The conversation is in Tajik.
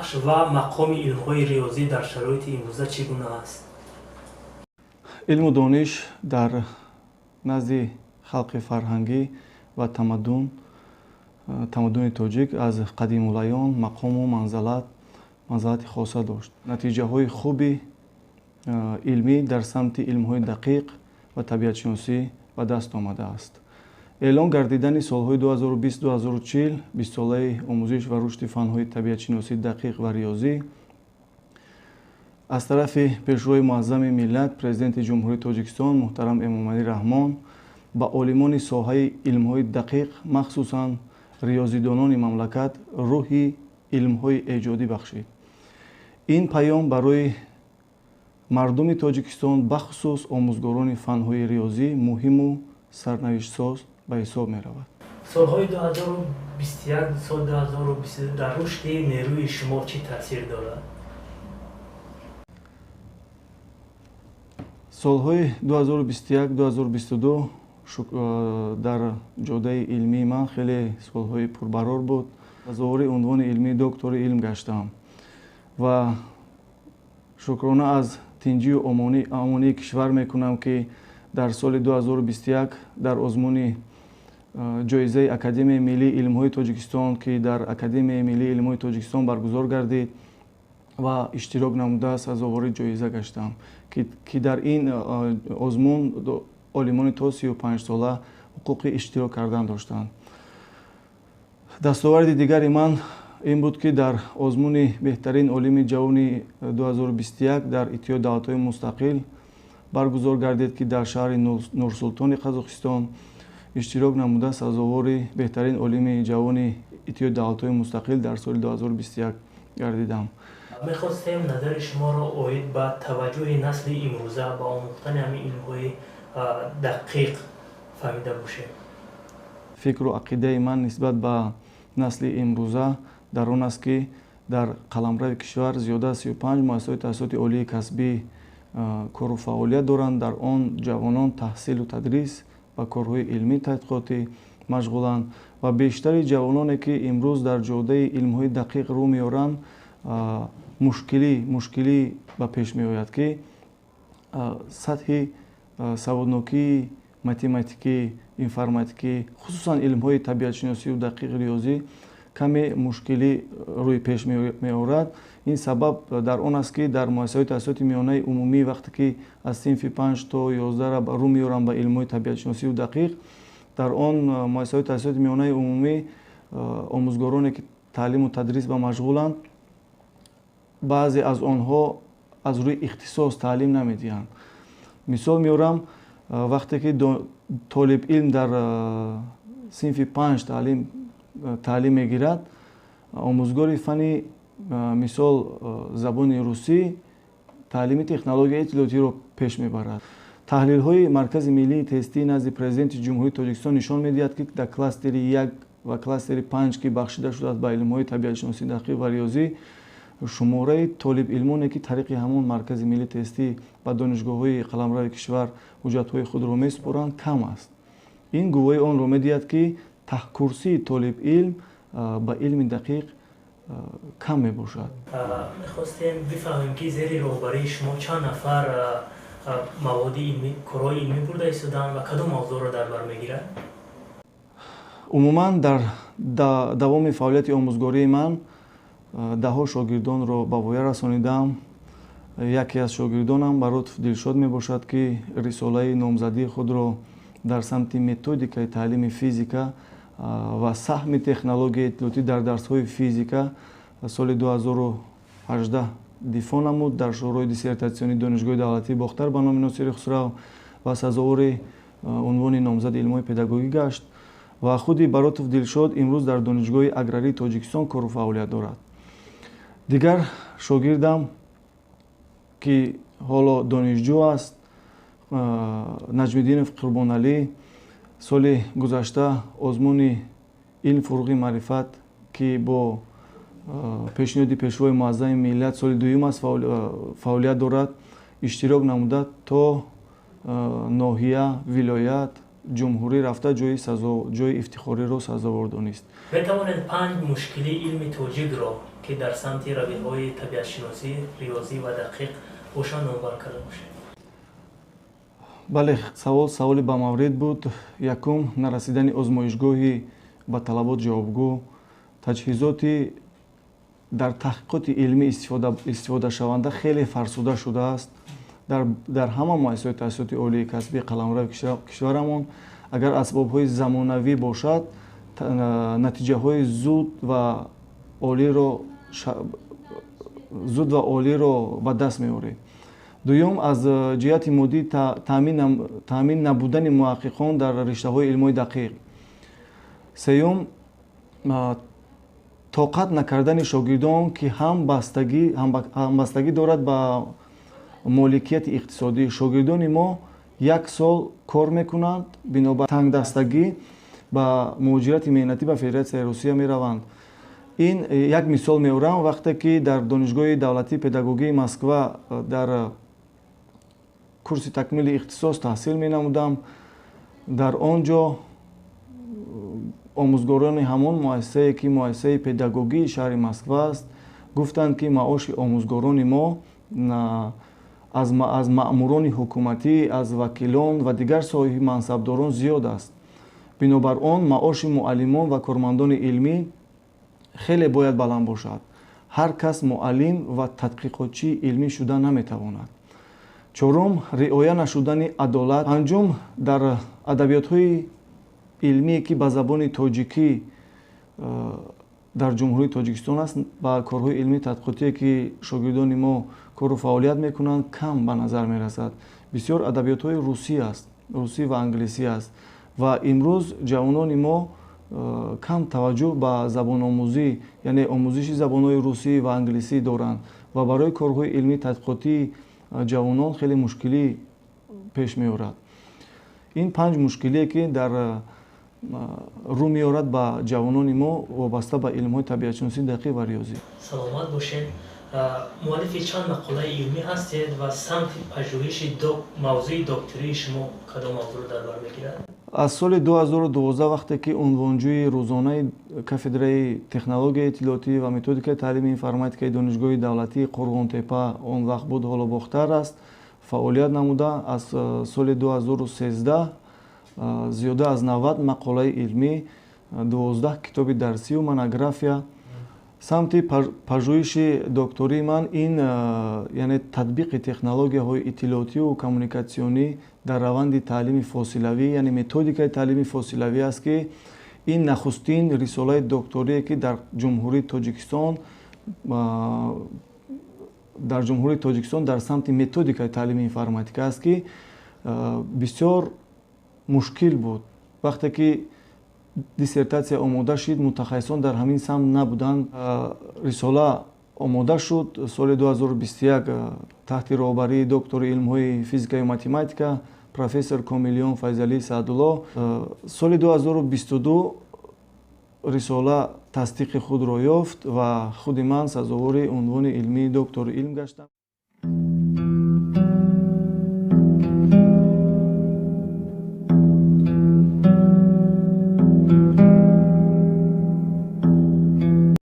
Нақш ва мақоми илмҳои риёзӣ дар шароити имрӯза чӣ гуна аст? Илму дониш дар назди халқи фарҳангӣ ва тамаддуни тоҷик аз қадимулайём мақому манзалати хоса дошт. Натиҷаҳои хуби илмӣ дар самти илмҳои дақиқ ва табиатшиносӣ ба даст омадааст. Эълон гардидани солҳои 2020-2040 бистсолаи омӯзиш ва рушди фанҳои табиатшиносӣ, дақиқ ва риёзӣ аз тарафи Пешвои муаззами миллат, Президенти Ҷумҳурии Тоҷикистон муҳтарам Эмомалӣ Раҳмон ба олимони соҳаи илмҳои дақиқ, махсусан риёзидонони мамлакат, рӯҳи илмҳои эҷодӣ бахшид. Ин паём барои мардуми Тоҷикистон, бахусус омӯзгорони фанҳои риёзӣ, муҳиму сарнавиштсоз ба ҳисоб меравад. Солҳои 2021, соли 2022 дар рушди нерӯи шумо чӣ таъсир дорад? Солҳои 2021, 2022 дар ҷодаи илмии ман хеле солҳои пурбарор буд. Сазовори унвони илмии доктори илм гаштам ва шукрона аз тинҷию омонии кишвар мекунам, ки дар соли 2021 дар озмуни ҷоизаи Академияи миллии илмҳои Тоҷикистон, ки дар Академияи миллии илмҳои Тоҷикистон баргузор гардид ва иштирок намуда, сазовори ҷоиза гаштам, ки дар ин озмун олимони то 35 сола ҳуқуқи иштирок кардан доштанд. Дастоварди дигари ман ин буд, ки дар озмуни беҳтарин олими ҷавони 2021 дар Иттиҳоди давлатҳои мустақил баргузор гардид, ки дар шаҳри Нурсултони Қазоқистон иштирок намуда, сазовори беҳтарин олими ҷавони Иттиҳоди давлатҳои мустақил дар соли 2021 гардидам. Мехостем назари шуморо оид ба таваҷҷӯҳи насли имрӯза ба омӯхтани ҳамин илмҳои дақиқ фаҳмида бошем. Фикру ақидаи ман нисбат ба насли имрӯза дар он аст, ки дар қаламрави кишвар зиёда аз 35 муассисаҳои таҳсилоти олии касбӣ кору фаъолият доранд. Дар он ҷавонон таҳсилу тадрис ба корҳои илмӣ тадқиқотӣ машғуланд ва бештари ҷавононе, ки имрӯз дар ҷодаи илмҳои дақиқ рӯ меоранд, мушкилӣ ба пеш меояд, ки сатҳи саводнокии математикӣ, информатикӣ, хусусан илмҳои табиатшиносию дақиқ, риёзӣ каме мушкилӣ рӯи пеш меорад. Ин сабаб дар он аст, ки дар муассисаҳои таҳсилоти миёнаи умумӣ, вақте ки аз синфи 5 то 11 рӯ меоранд ба илмҳои табиатшиносию дақиқ, дар он муассисаҳои таҳсилоти миёнаи умумӣ омӯзгороне, ки таълиму тадрис ба машғуланд, баъзе аз онҳо аз рӯи ихтисос таълим намедиҳанд. Мисол меорам, вақте ки толибилм дар синфи 5 таълим мегирад, омӯзгори фани, мисол, забони русӣ таълими технологияи иттилоотиро пеш мебарад. Таҳлилҳои Маркази миллии тестии назди Президенти Ҷумҳурии Тоҷикистон нишон медиҳад, ки дар кластери 1 ва кластери 5, ки бахшида шудааст ба илмҳои табиатшиносӣ, дақиқ ва риёзӣ, шумораи толибилмоне, ки тариқи ҳамон Маркази миллии тестӣ ба донишгоҳҳои қаламрави кишвар ҳуҷҷатҳои худро месупоранд, кам аст. Ин гувоҳи онро медиҳад, ки таҳкурсии толибилм ба илми дақиқ кам мебошад. Мехостем бифаҳмем, ки зери роҳбарии шумо чанд нафар маводи илмӣ, корҳои илмӣ бурда истодаанд ва кадом мавзӯъро дар бар мегирад? Умуман, дар давоми фаъолияти омӯзгории ман даҳҳо шогирдонро ба воя расонидам. Яке аз шогирдонам Баротов Дилшод мебошад, ки рисолаи номзадии худро дар самти методикаи таълими физика ва саҳми технологияи иттилоотӣ дар дарсҳои физика соли 2018 дифоъ намуд дар Шӯрои диссертатсионии Донишгоҳи давлатии Бохтар ба номи Носири Хусрав ва сазовори унвони номзади илмҳои педагогӣ гашт. Ва худи Баротов Дилшод имрӯз дар Донишгоҳи аграрии Тоҷикистон кору фаъолият дорад. Дигар шогирдам, ки ҳоло донишҷӯ аст, Наҷмиддинов Қурбоналӣ, соли гузашта озмуни «Илм, фуруғи маърифат», ки бо пешниҳоди Пешвои муаззами миллат соли дуюм аст фаъолият дорад, иштирок намуда, то ноҳия, вилоят, ҷумҳурӣ рафта, ҷои ифтихориро сазовор донист. Метавонед панҷ мушкилии илми тоҷикро Ки дар самти равиҳои табиатшиносӣ, риёзӣ ва дақиқ бошанд, номбар карда бошед. Бале, савол саволи бамаврид буд. Якум, нарасидани озмоишгоҳи ба талабот ҷавобгӯ, таҷҳизоти дар таҳқиқоти илмӣ истифодашаванда хеле фарсуда шудааст дар ҳама муассисаҳои таҳсилоти олии касбии қаламрави кишварамон. Агар асбобҳои замонавӣ бошад, натиҷаҳои зуд ва олиро ба даст меоред. Дуюм, аз ҷиҳати моддӣ таъмин набудани муҳаққиқон дар риштаҳои илмҳои дақиқ. Сеюм, тоқат накардани шогирдон, ки ҳамбастагӣ дорад ба моликияти иқтисодӣ. Шогирдони мо як сол кор мекунанд, бинобар тангдастагӣ ба муҳоҷирати меҳнатӣ ба Федератсияи Русия мераванд. Ин як мисол меорам: вақте ки дар Донишгоҳи давлатии педагогии Москва дар курси такмили ихтисос таҳсил менамудам, дар он ҷо омӯзгорони ҳамон муассисае, ки муассисаи педагогии шаҳри Москва аст, гуфтанд, ки маоши омӯзгорони мо аз маъмурони ҳукуматӣ, аз вакилон ва дигар соҳиби мансабдорон зиёд аст. Бинобар он маоши муаллимон ва кормандони илмӣ хеле бояд баланд бошад. Ҳар кас муаллим ва тадқиқотчии илмӣ шуда наметавонад. Чорум, риоя нашудани адолат. Панҷум, дар адабиётҳои илмие, ки ба забони тоҷикӣ дар Ҷумҳурии Тоҷикистон аст, ба корҳои илмии тадқиқотие, ки шогирдони мо кору фаъолият мекунанд, кам ба назар мерасад. Бисёр адабиётҳои русӣ аст, русӣ ва англисӣ аст ва имрӯз ҷавонони мо кам таваҷҷӯҳ ба забономӯзӣ, яъне омӯзиши забонҳои русӣ ва англисӣ доранд ва барои корҳои илмии тадқиқотии ҷавонон хеле мушкилӣ пеш меорад. Ин панҷ мушкилие, ки дар рӯ меорад ба ҷавонони мо вобаста ба илмҳои табиатшиносӣ, дақиқ ва риёзӣ. Саломат бошед. Муаллифи чанд мақолаи илмӣ ҳастед ва самти пажӯҳиши мавзӯи доктории шумо кадом мавзӯъро дар бар мегирад? Аз соли 2012, вақте ки унвонҷӯи рӯзонаи кафедраи технологияи иттилоотӣ ва методикаи таълими информатикаи Донишгоҳи давлатии Қурғонтепа, он вақт буд, ҳоло Бохтар аст, фаъолият намуда, аз соли 2013 зиёда аз 90 мақолаи илмӣ, 12 китоби дарсию монография. Самти пажӯҳиши доктории ман ин, яъне татбиқи технологияҳои иттилоотиву коммуникатсионӣ дар раванди таълими фосилавӣ, яъне методикаи таълими фосилавӣ аст, ки ин нахустин рисолаи докторие, ки дар Ҷумҳурии Тоҷикистон дар самти методикаи таълими информатика аст, ки бисёр мушкил буд. Вақте ки диссертатсия омода шид, мутахассисон дар ҳамин самт набуданд. Рисола омода шуд соли 2021 таҳти роҳбарии доктори илмҳои физикаю математика, профессор Комилиён Файзалӣ Саъдулло. Соли 2022 рисола тасдиқи худро ёфт ва худи ман сазовори унвони илмии доктори илм гаштам.